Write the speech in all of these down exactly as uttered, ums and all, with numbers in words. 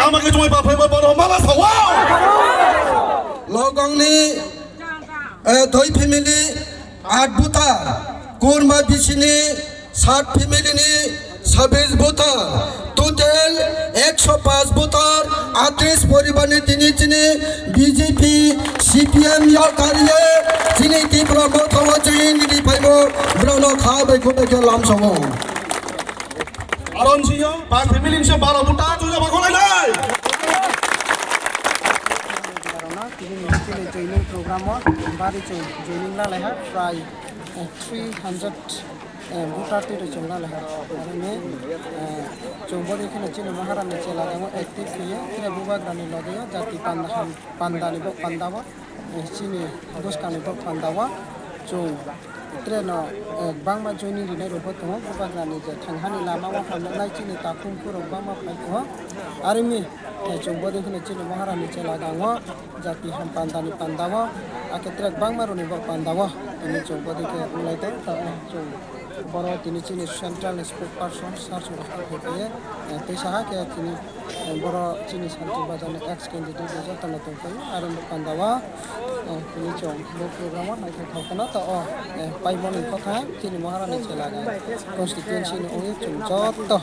Ama ke chumai pa phai ma pa ro mala sawa. Logongni, eh, doi family, at butar, kurma bisini, sat family ni, sabis butar, total ekso paanch butar, atris poribar ni tini chini B J P, C P M ya kariye, chini Tipra motha o chini nini phaimo, brano kha bai khubai khe lamsongo. Aron siyo, pas family ni se baro buta, tuja bakholai nai. Tini ni chini joining program o, bari chini joining lalai ha, prai, eh, three hundred, eh, voter twi rok chwng lalai ha. Aro ni, eh, chwng bodi kheno chini Maharani chela damo active khe, tere bubagrani loge o jati panda ham, panda ni bo panda bo, eh, chini bwskang ni bo panda bo chwng tere no, eh, bangma joining rinai rok bo tongo, bubagrani je thanghani lama o hamjaknai chini takhum phurok bangma phai tongo. Aro ni, eh, chwng bodi kheno chini Maharani chela dango. Jati ham pandani pandao, ake trek bangma roni bo pandao, tini chwng bodi khe wnglaide, chwng boro tini chini central spokesperson sir chwng kha phaipaye, tei saha khe tini, eh, boro chini Santir Bazar ni ex candidate bo jotono tongpaio, aro bo pandao, eh, tini chwng bo program o naithok thok kheno to o, eh, paimoni kokha chini Maharani chela constituency ni wngwi chwng joto.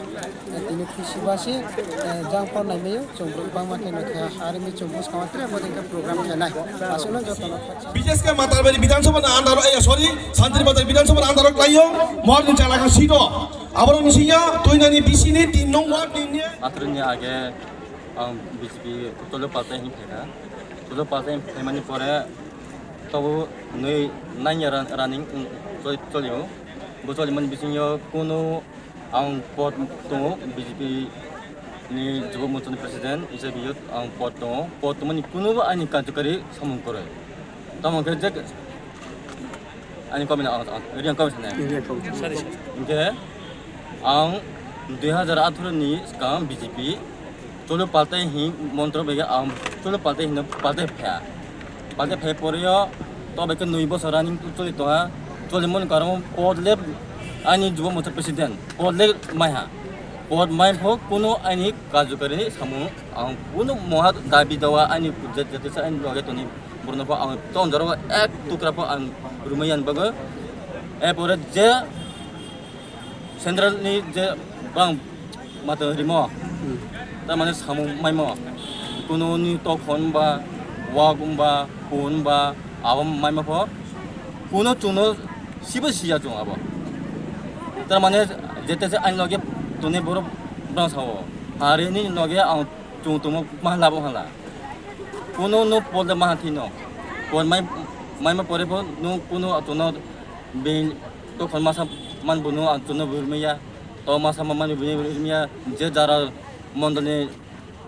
Tini khusi basi, eh, jang por nai mayo, chwng bwrwi bangma khe nokha, arimi chwng bwskang tre bo dingkhe program khe nai. Aswkno jotono khaksa. Bises khe Matabari Bidhan Sabha ni under o, eh, sorry, Santri Bazar Bidhan Sabha ni under o khlaio, mor ni chala kha sito. Aborok ni singya, Toinani B C ni tin nong ward ni ne. Atrwini age ang B J P Tolo Paltai hin phaikha. Tolo Paltai hin phaimani pore tobo nui nanya ran-, running, mm, choli-, cholio. Bo cholimani bisingo kunu Ang pod tongo B J P ni Jubo Morcha ni president hisabe ang pod tongo. Pod tongmani kunubo ani karjokari samung kwrwi. Tamo khe je ani comment ang, ang, reang comment sanai. Reang comment. Hinkhe ang dui hazar atharo ni swkang B J P Cholo paltai hin montro bai ang cholo paltai hin paltai phaya. Paltai phai poreo to bai khe nui bosor running choli tonga. Choli mon karon pod le ani Jubo Morcha president. Pod le maiha. Pod mai pho kuno ani karjokari samung ang kuno moha dabi dawa ani jat-, jat-, jat-, ani loge toni borno pho ang ton jaro ek tukra pho ang rumai yan bago. E pore je Central ni je bang mata rimo, hmm, tamani samung maimo, kuno ni tokhon ba, wak ba, pun ba, abo maimo pho, kuno chuno sibo siya chung abo. Tamani jete se ani loge tuni borok bang sao, hari ni loge ang chung tumo ma labo hala. Kuno no pol de ma thino, pol mai, maimo pore pho no kuno chuno Bini tokhon masa man bono ang chwngno bwrwi maya. To masa man bini bwrwi maya, je jara mondolni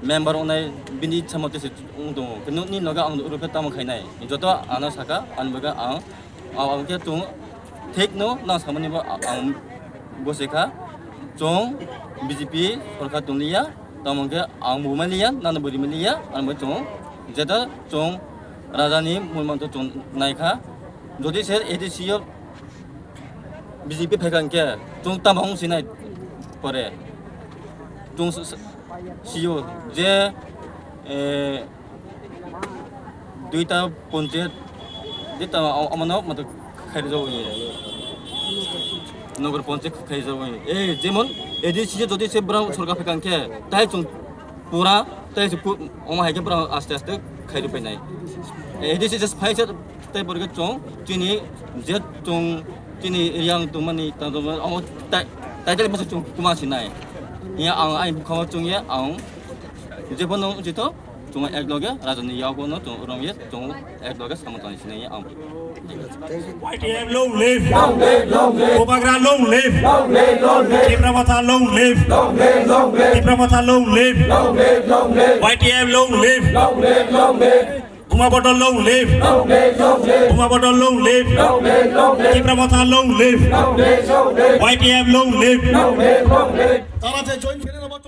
member wngnai bini ichha mote se wng tongo. Khe nokni loge ang rw khe tamo khainai. Joto ano saka, ani bagwi ang, ang, ang khe chwng thik no nang samani bo ang gose kha. Chwng B J P sorkar tong liya, tamo khe ang bo maliya, nang bo rimaliya, ang bo chwng jeta chwng raja ni mulmanto chwng naikha. Jodi se A D C o B J P phaikha hwnkhe chwng tamo wng sinai pore. Chwng s-, s-, sio je, eh, duita ponchayat, duita o-, omono mato khairjao ye. Nogar ponchayat khairjao ye. Eh, jemon A D C o jodi se bwrang sorkar phaikha hwnkhe, tai chwng pura, tai se pu-, omo hai khe bwrang aste aste khairwi painai. Eh, A D C just phai se Tei borok chwng chini je chwng chini area ang tongmani tang tongmani omo tai tai tele bwswk chwng kuma sinai. Ya ang ai bukhango chwng ya ang je bono jito chwng ek loge rajani yago no chwng rom ye chwng ek loge samung tang sinai ya ang. Y T F long live. Long live, long live. Bubagra long live. Long live, long live. Tipra Motha long live. Long live, long live. Tipra Motha long live. Long live, long live. Y T F long live. Long live, long live. Buma Bodol long live. Long live, long live. Buma Bodol long live. Long live, long live. Tipra Motha long live. Long live, long live. Y T F long live. Long live, long live. Tara je join kene na ba